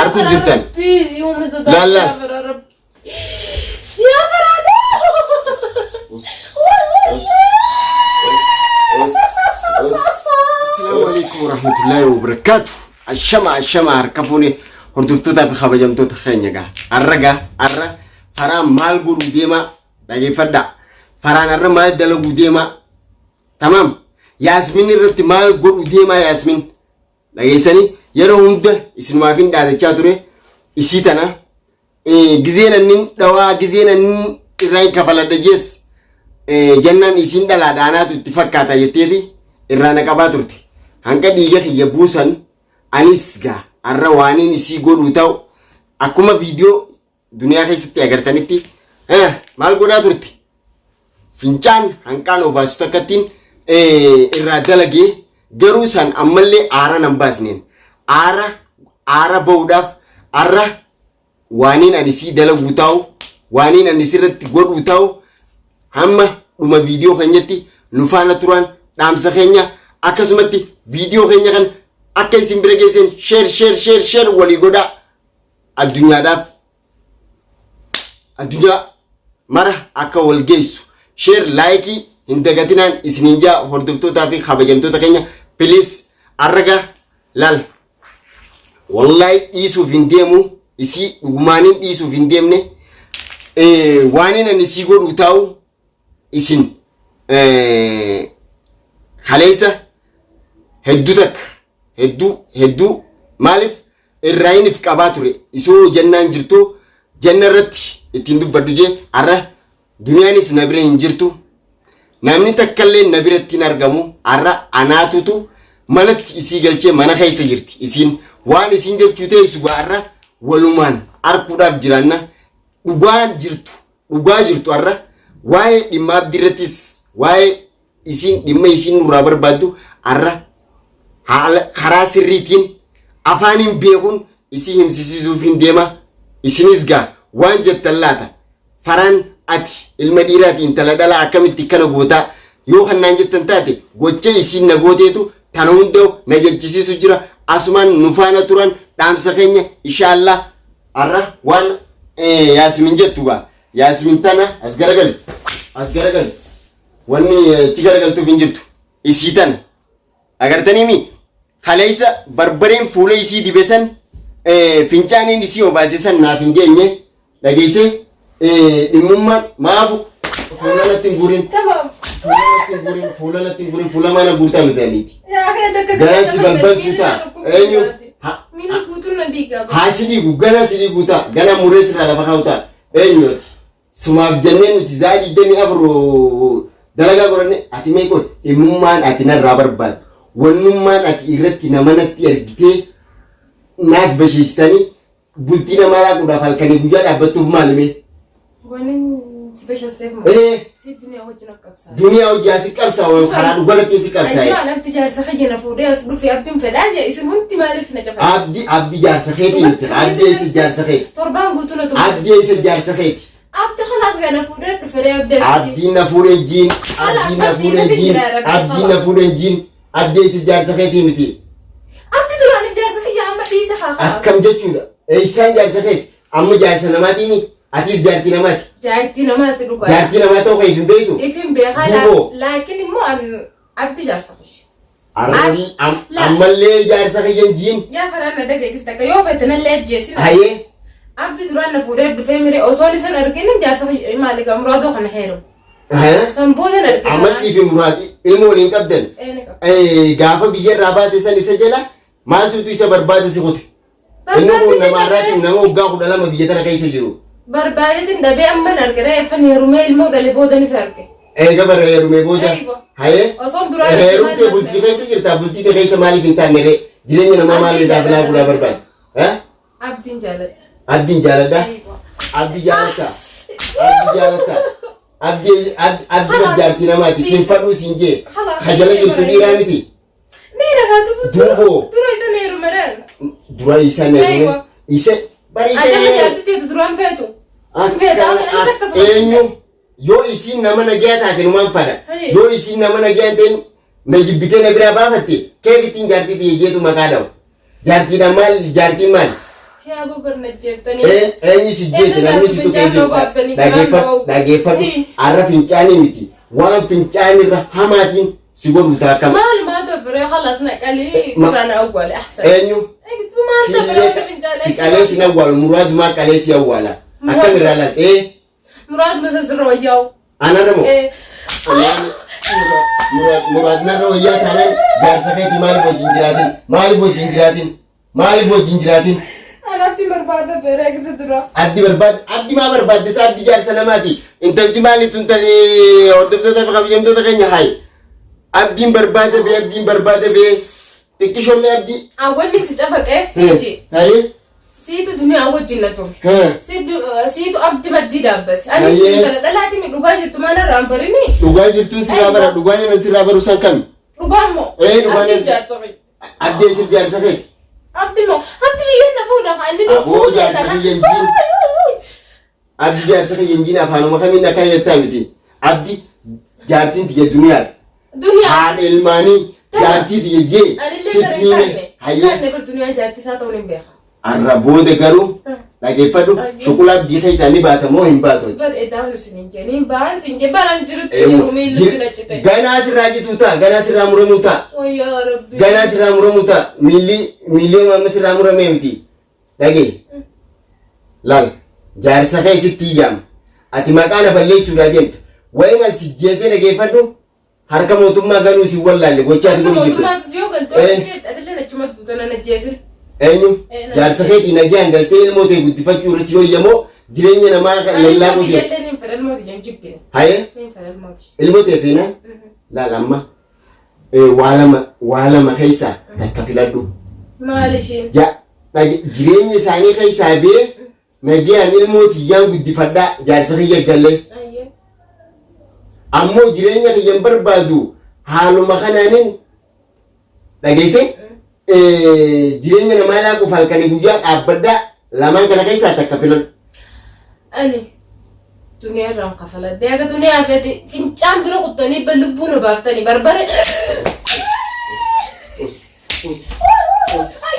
Harku jirtan. Rabbii yooma sodaa. Laal, laal. Yaa bara Rabbi. Yaa bara Assalaamu alaikum warahmatullahi wabarakatuh. Ashama ashama harka fuune hordoftootaa fi kabajamtoota keenya gaa. Har'a gaa har'a faraan maal godhuu deemaa dhageeffadhaa. Faraan har'a maal dalaguu deemaa. Tamaam. Yaasmin irratti maal godhuu deemaa Yaasmin. Dhageessanii yeroo hunda isinumaaf hin dhaadachaa ture isii tana gizeen annin dhawaa gizeen annin irraa hin kafaladha jees jennaan isiin dhalaa dhaanaatu itti fakkaata jetteeti irraa na qabaa turte. Hanga dhiiga kiyya buusan anis gaa har'a waaniin isii godhuu ta'u akkuma viidiyoo duniyaa keessatti agartanitti maal godhaa turte fincaan hanqaan obaasu takkattiin irraa dalagee garuu san ammallee aara nan baasneen aara aara ba'uudhaaf arra waaniin ani sii dalaguu taa'u waaniin ani sirratti godhuu taa'u hamma dhuma viidiyoo keenyatti nu faana turaan dhaamsa keenya akkasumatti viidiyoo keenya kan akka isin bira geesseen sheer sheer sheer sheer walii godhaa addunyaadhaaf addunyaa mara akka wal geessu sheer laayikii hin dagatinaan isiniin jaa hordoftootaa fi kabajamtoota keenya piliis arraga laal wallaahi dhiisuuf hin deemu isii dhugumaaniin dhiisuuf hin deemne waaniin ani isii godhuu taa'u isin kaleessa hedduu takka hedduu hedduu maaliif irraa if qabaa ture isoo jannaan jirtu janna irratti ittiin dubbadhu jee har'a duniyaanis na bira hin jirtu namni takkallee na biratti hin argamu har'a anaatutu manatti isii galchee mana keessa jirti isiin waan isiin jechuu teessu gaa har'a walumaan arkuudhaaf jiraanna dhugaa jirtu dhugaa jirtu har'a waa'ee dhimma abdii irrattis waa'ee isiin dhimma isiin nurraa barbaaddu har'a haala karaa sirriitiin afaaniin beekuun isii himsisiisuuf hin deema isinis gaa waan jettan laata faraan ati ilma dhiiraati intala dhalaa akkamitti kana gootaa yoo kannaan jettan taate gocha isiin na gooteetu tana hunda na jechisiisu jira asumaan nu faana turan dhaamsa keenya inshaallaa har'a waan yaasmin jettu gaa yaasmin tana as garagali as garagali wanni achi garagaltuuf hin jirtu isii tana agartanii mi kaleessa barbareen fuula isii dibe san fincaaniin isii obaase san naaf hin geenye dhageessee dhimmummaan maafu fuula natti hin guurin fuula natti hin guurin fuula natti hin guurin fuula mana guurtaa miti aniiti ganaa si balbalchuu ta'a eenyu Miilli guutuun na diigaa. haa si dhiigu ganaa si dhiigu ta'a ganaa muree sirraa lafa kaa'u ta'a eenyuuti Sumaaf jennee nuti zaa 24 dalagaa godhanne ati mee qoy dhimmummaan ati narraa barbaaddu wannummaan ati irratti nama natti ergitee naas basheessitanii bultii namaa laaquudhaaf halkanii guyyaa dhaabbattuuf maali mee? Wanni si bashasseef maal? Ee Si duniyaa wajjin akka qabsaa. duniyaa hojii asi qabsaa'u karaa dhugarratti si qabsaa'e. Ayyoo anabti jaarsa kiyya na fuudhee as dhufe abdiin fedhaa jee isin hundi maaliif na cafaa? Abdi abdi jaarsa keetii miti abdi eessa jaarsa keeti Torbaan guutuu na tumte. abdi eessa jaarsa keeti. Abdi khalaas gaa na fuudhee dhufe ree abdi asitti. Abdiin na fuudhee jiin abdiin na Abdii fuudhee isatti jiin jira, Rabbi, abdiin na khalaas. fuudhee jiin abdii eessa jaarsa keetii miti. Abdi duraaniif jaarsa kiyya amma dhiisa haa khalaas. Akkam jechuudha eessaan jaarsa keeti amma jaarsa namaatii mi atis jaartii namaati Jaartii namaati dhugaa. jaartii namaa ta'uu keef hin beektu. Ifin beekaa Duuboo. laakiin immoo abdi jaarsa kiyya. Arrabni La. ammallee jaarsa kiyya hin jiin. Yaa faraan na dhageessis takka yoo fete nallee ajjeesi. Hayee Abdi duraan na fuudhee dhufee miree osoon isan argin jaarsa kiyya maali gaa muraadoo kana heeru. San booda na argina. Ammas fi muraad ilmoo waliin qabdan. Ee, ni qaba. Gaafa biyya irraa baate san isa jala maaltuutu isa barbaade si kute. Inni kun nama har'aatti nama waggaa 12 biyya tana keessa jiru. Barbaadeetiin dhabee amma hin arge reeffa heerumee ilmoo dhale boodan isa arge. Eega bara heerumee booda. Eeywa. Hayee. Osoon duraa Heerumtee bultii keessa jirta bultii tee keessa maaliif hin taanne ree jireenya namaa maaliif irraa bilaa gulaa barbaade. Abdiin jaaladha. Abdiin jaaladha. Eeywa. Abdii jaalatta. Abdii jaalatta. Abdii abdii jaartii namaati sin fadhuu sin jee. Kajala jirtu dhiiraa miti. Dhiira haa tubu. Duuboo. Dura isa na heerumeraan. Dura isa na heerume. Eeywa. Isa bari isa Adama heerume. jaartii teetu duraan feetu. Hin feetu amma anis akkasuma. Eenyu yoo isiin nama nagayaa taate numaan fadha. Hey. Yoo isiin nama nagayaa hin ta'in na jibbitee na biraa baafatte keef ittiin jaartii tiyya jeetu maqaa dha'u. Jaartiidhaan maal jaartiin maal? Yaa bobarna jeeftanii. Eenyu si jeesse namni si tuqee jiru. Dhageeffadhu dhageeffadhu arra fincaanii miti waan fincaanirra hamaatiin si godhu taakama. Maal maal tofiree خلاص naqalii quraan awwaale ahsan. Eenyu? Maal tofiree fincaanii. Si qalee si awwaalu muraadumaa qalee si awwaala. Akkam irraa laal ee Muraad masa sirra wayyaa'u. Anarra moo? Muraad narra wayyaa taanaan jaarsa keetii maaliif wajjin jiraatin? Maaliif wajjin jiraatin? Maaliif wajjin jiraatin? Anatti barbaada beeree gisa dura. Addi barbaad addi maa barbaadde isa addi jaarsa namaati. Intalti maali tun tani hordoftoota fi kabajamtoota keenya hayi. Abdiin barbaada bee abdiin barbaada bee xiqqishoollee abdii. Awwalli si cafaqee fiiji. Hayi. Siitu duniyaa wajjin na ture. Siitu abdi maddii dhaabbate. Ani intala dhalaati mi dhugaa jirtu maal irraa hin barini. Dhugaa jirtuun sirraa bara dhugaan inni sirraa baru san kami? Dhugaa immoo. Ee dhugaan Abdii jaarsa fa'i. Abdii isin jaarsa keeti. Abdi immoo abdi biyyeen na fuudha kan inni nu Aboo fuudhe jaarsa tana. biyya hin jiin. Abdi jaarsa kiyya hin jiin afaanuma kamiin akkana jettaa miti. Abdi jaartiin tiyya duniyaadha. Duniyaa. Haadha ilmaanii jaartii tiyya jee Anillee sitti bara hin hime. taane. Hayyee. Taane bar duniyaan jaartii isaa ta'uun hin beeka. Arra booda garuu dhageeffadhu shuqula abdii keessaa ni baata moo hin baatu? Bar edaa nu sin hin jedhin ba'an sin jedhe baran jirutti jiru miilli na cite. Ganaa sirraa jituu ta'a, ganaa sirraa muramuu ta'a. Wayyaa Rabbi. Ganaa sirraa muramuu ta'a. Miilli miilli amma sirraa muramee miti. Dhagee. Laal jaarsa kee sitti iyyaama. Ati maqaa na balleessuudhaa deemta. Wayima si jeesee dhageeffadhu harka mootummaa galuu si wallaalle gochaa ati godhu jirta. Mootummaas yoo galte Eh. hojii atillee achuma duuta nan ajjeesin. Eenyu? Eh, na- Jaarsa keetii nagaan galtee ilmoo ta'e guddifachuu irra si wayyamoo jireenya namaa kan Ani lallaaquu ilmoo si. xiyya illee niin fedha ilmoo xiyya hin jibbine. Hayee Niin fedha ilmoo xiyya. ilmoo ta'e feena laal amma waa lama keessaa takka filadhu. Maal isheen? Ja jireenya isaanii keessaa bee nagaan ilmoo tiyyaan guddifadhaa jaarsa kiyya galee. Ayyee. Ammoo jireenya kiyyan barbaadu haaluma kanaanin dhageesse jireenya namaa laaquuf halkanii guyyaa dhaabbadhaa lamaan kana keessaa takka filadhu. Ani duniyaa irraan kafaladde akka duniyaa fete fincaan bira kuttanii ba lubbuu nu baaftanii barbare.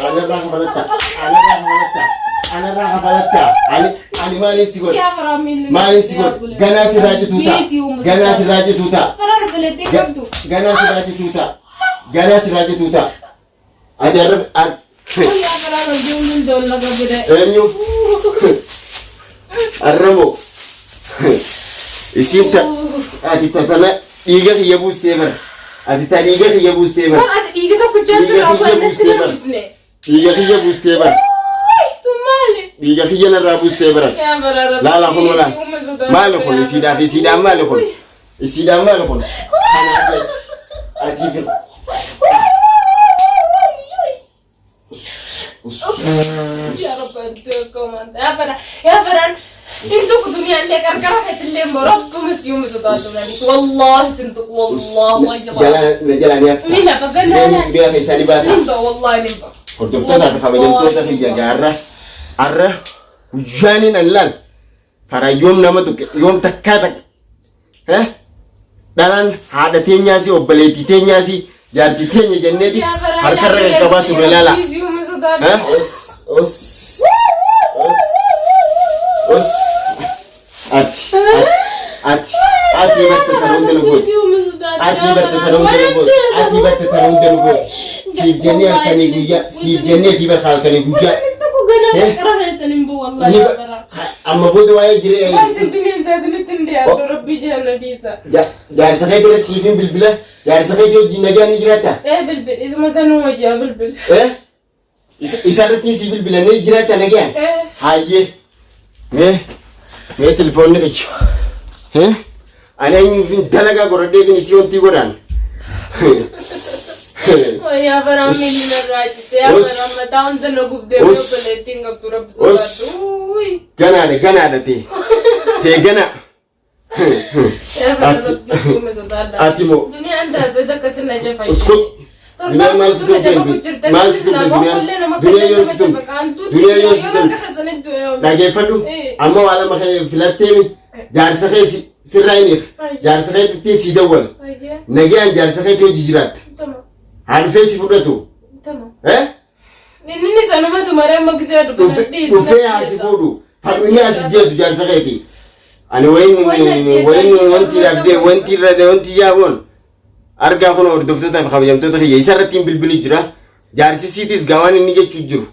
Anarraa kafalatta. Anarraa kafalatta. Anarraa kafalatta. Ani ani maaliin si godhe? Yaa baraa miilli. Maaliin si godhe? Ganaa sirraa cituu ta'a. Ganaa sirraa cituu ta'a. Faraan filattee qabdu. Ganaa sirraa cituu ta'a. Ganaa sirraa cituu ta'a. Ati har'a Yaa faraan hojii hunduu dolla qabudha. Eenyu? Arramo. Isiin ta ati ta tana dhiiga kiyya buustee bara. Ati ta dhiiga kiyya buustee bara. Kan ati dhiiga tokko jaarsa Dhiiga irraa kiyya bu'an natti buustee na bara. dhufne. Dhiiga kiyya buustee bara. Tun maali? Dhiiga kiyya narraa buustee bara. Yaa baraa rabbi. Laala kun laala. Maali kun isiidhaaf isiidhaan maali kun? Isiidhaan maali kun? Kanaaf jechi. Ati fi. Yaa rabbi antu akkuma yaa baraa yaa baraan intuku duniyaallee qarqara feetillee immoo rabbuma si uume sodaatu malee wallaahi sintuku wallaahi Jalaa na jalaa ni hafta. Ni nafa ganaa Jireenya duniyaa keessaa ni baata. Nimba wallaahi nimba. Hordoftoota fi kabajamtoota kiyya gaarra har'a guyyaaniin an laal fara yoom nama tuqe yoom takkaa takka eh dhalaan haadha teenyaasi obboleettii teenyaasi jaartii teenya jenneeti Yaa baraa harkarra qaqqabaa turre laala. Si uume sodaatu. Eh os os os os ati ati ati ati barta sana hunda nu gooti. Si uume sodaatu. Ati barta sana hunda nu gooti. Ati barta sana hunda nu gooti. Siif jennee halkanii guyyaa siif jennee ati barta halkanii guyyaa. Tokko ganaa Eh? qarqara keessan hin bu'u wallaahi Ni yaa baraa. amma booda waa'ee jireenya. Waan isin bineensaa isinitti hin dhiyaatu rabbii jala dhiisa. Jaarsa kee biratti siifin bilbila. Jaarsa kee wajjin nagaan ni jiraatta. Ee bilbil isuma sanuu wayyaa bilbil. Eh? Isa irratti sii bilbilanii jiraatta nagaan. Eh. Hayyee. Mee mee telefoonni kiyya. Eh? Ani eenyuufin dalagaa godhadheetiin isii wantii godhaan. Wayyaa baraa miilli narraa cite yaa Us. baraa mataa hunda na gubdee Us. obboleettiin qabdu rabbi Us. sodaadhu. Uy. Ganaadha ganaadha tee. Tee gana. Yaa baraa Ati- rabbi uume sodaadha. Ati moo. Duniyaan taatee takka sinna jafa. Uskut. Duniyaan maal si tumte? Maal si tumte duniyaan? Duniyaan yoom si tumte? Duniyaan yoom si tumte? Dhageeffadhu. Amma waa lama kee filatteemi jaarsa kee sirraa hin hiika. Jaarsa kee itti sii dawwala. Nagaan jaarsa keetii hojii jiraatta. Haadhufee si fudhatu. Eh? Inni sanumatu maree amma gisee dhufe dhiisu. Dhufee asi fuudhu. Fadhu inni asi jeesu jaarsa keeti. Ani wayin wayin wanti dhabdee wanti irra wanti jaaboon argaa kun hordoftoota fi kabajamtoota kiyya isa irratti hin bilbilu jira. Jaarsi siitis gaawaan inni jechuu jiru.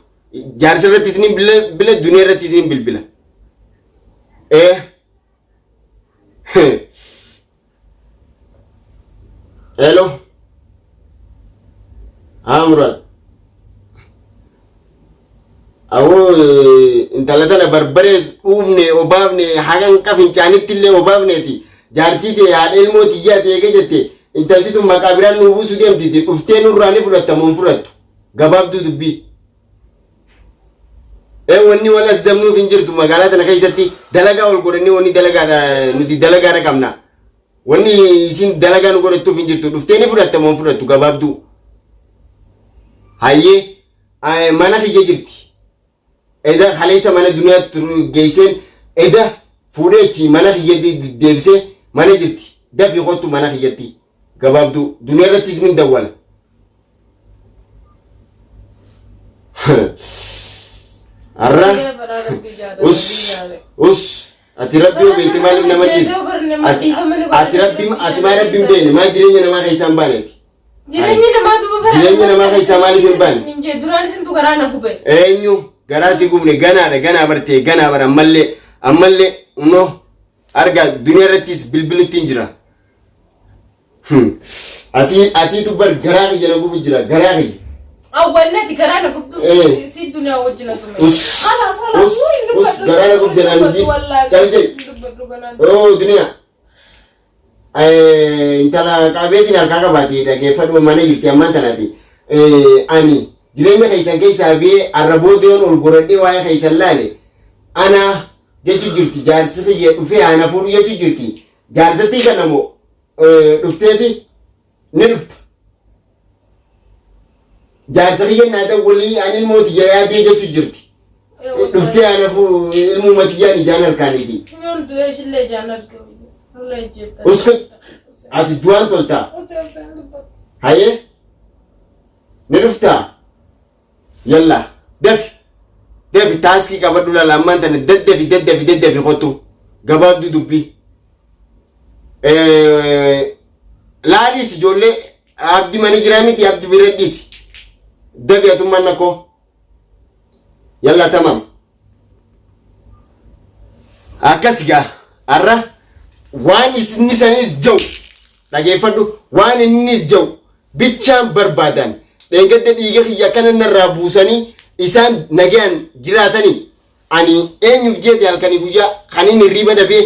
Jaarsa irrattis ni bilbila, duniyaa irrattis ni bilbila. Eh. Hello. Haa Muraad. Awoo intala tana barbarees dhuufne obaafne hagan qafincaanitti illee obaafneeti. Jaartii tee haadha ilmoo tiyyaa ta'e eega jette intalti tun maqaa biraan nuu buusuu deemtiti dhuftee nurraa ni fudhatta moo hin fudhattu. Gabaabduu dubbii. Ee wanni wal azzamnuuf hin jirtu magaalaa tana keessatti dalagaa ol godhannee wanni dalagaadha nuti dalagaadha qabna. Wanni isin dalagaa nu godhattuuf hin jirtu dhuftee ni fudhatta moo hin fudhattu gabaabduu. Hayyee mana kiyya jirti. Eda kaleessa mana duniyaa geesseen eda fuudhee achi mana kiyya deebisee mana jirti. Dafii kottu mana kiyyatti gabaabduu duniyaa irrattis ni dawwala. Har'a us us ati rabbi yoo beekte maaliif nama dhiifta? Ati rabbi ati maa rabbi hin beekne maa jireenya namaa keessaa hin baane ati? Jireenya namaa duuba bara. Jireenya namaa keessaa maaliif hin baane? Hin jee duraan isintu garaa na gube. Eenyu garaa si gubne ganaadha ganaa bartee ganaa bara ammallee ammallee no argaa duniyaa irrattis bilbilutti hin jira. Ati atiitu bar garaa kiyya na gubu jira garaa kiyya. Awwanni ati garaa na gubdu Eh. si duniyaa wajjin na tume. Us Kalaas kalaas us hin us dubbadhu. garaa na gubde naan Dubbadhu ji wallaahi. cal jedhi. Hin dubbadhu ganaan. Oo duniyaa. Intala qabeetiin harkaa qabaate dhageeffadhu mana jirti ammaan tanaati. Ani jireenya keessan keessaa bee arra boodeon ol goradhee waa'ee keessan laale ana jechu jirti jaarsi kiyya dhufee ana fuudhu jechu jirti. Jaarsattii kana moo dhufteeti ni dhufta. Jaarsa kiyya naa dawwalii ani ilmoo tiyya yaadee jechu jirti. Dhuftee ana fuudhu ilmuma tiyyaan ijaan harkaaniiti. Yoon du'ee ishillee ijaan arge. Wallah ejjeefta. Uskut ati du'aan toltaa. Usee usee hin dubbadhu. Hayee ni dhuftaa yalla dafi dafi taaskii qabadhu laala ammaan tana daddafi daddafi daddafi kottu gabaabduu dubbii laaliis ijoollee abdi mana jiraa miti abdi bira dhiisi dafi atummaan nakkoo yalla tamam akkas gaa har'a waan isinni sanis jau Dhageeffadhu waan innis jedhu bichaan barbaadan dheengadda dhiiga kiyya akkana narraa buusanii isaan nagayaan jiraatanii ani eenyuuf jeete halkanii guyyaa kan inni hirriiba dhabee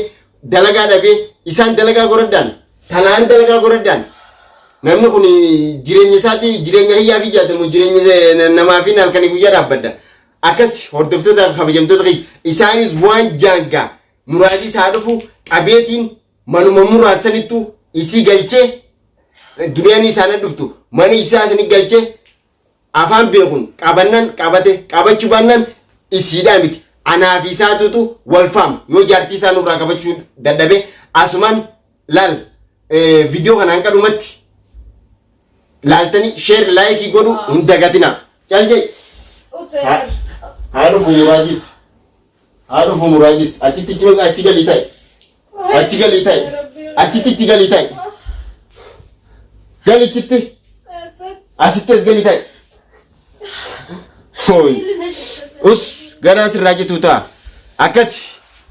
dalagaa dhabee isaan dalagaa goradhaan tanaan dalagaa goradhaan namni kun jireenya isaatii jireenya kiyyaa fi jaatamu jireenya namaa fi halkanii guyyaa dhaabbadha akkas hordoftoota kabajamtoota kiyya isaanis waan jaangaa muraadii isaa dhufu qabeetiin manuma muraas sanittu isii galchee duniyaan isaan dhuftu mana isaa sani galchee afaan beekun qabannan qabate qabachuu baannan isiidhaa miti anaa fi isaatutu wal faama yoo jaartii isaa nurraa qabachuu dadhabe asumaan laal viidiyoo kanaan qadhumatti laaltanii sheer laayikii godhu hin dagatina cal jedhi haa dhufu muraajis Haa dhufu muraajis achitti achi achi galii ta'i. Achi galii ta'i. Achitti achi galii ta'i. Gali achitti. Asitti as galii ta'i. Hooyi. Us ganaa sirraa cituu ta'a. Akkas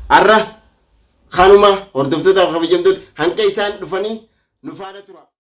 har'a kanuma hordoftoota kabajamtoota hanga isaan dhufanii nu faana tura.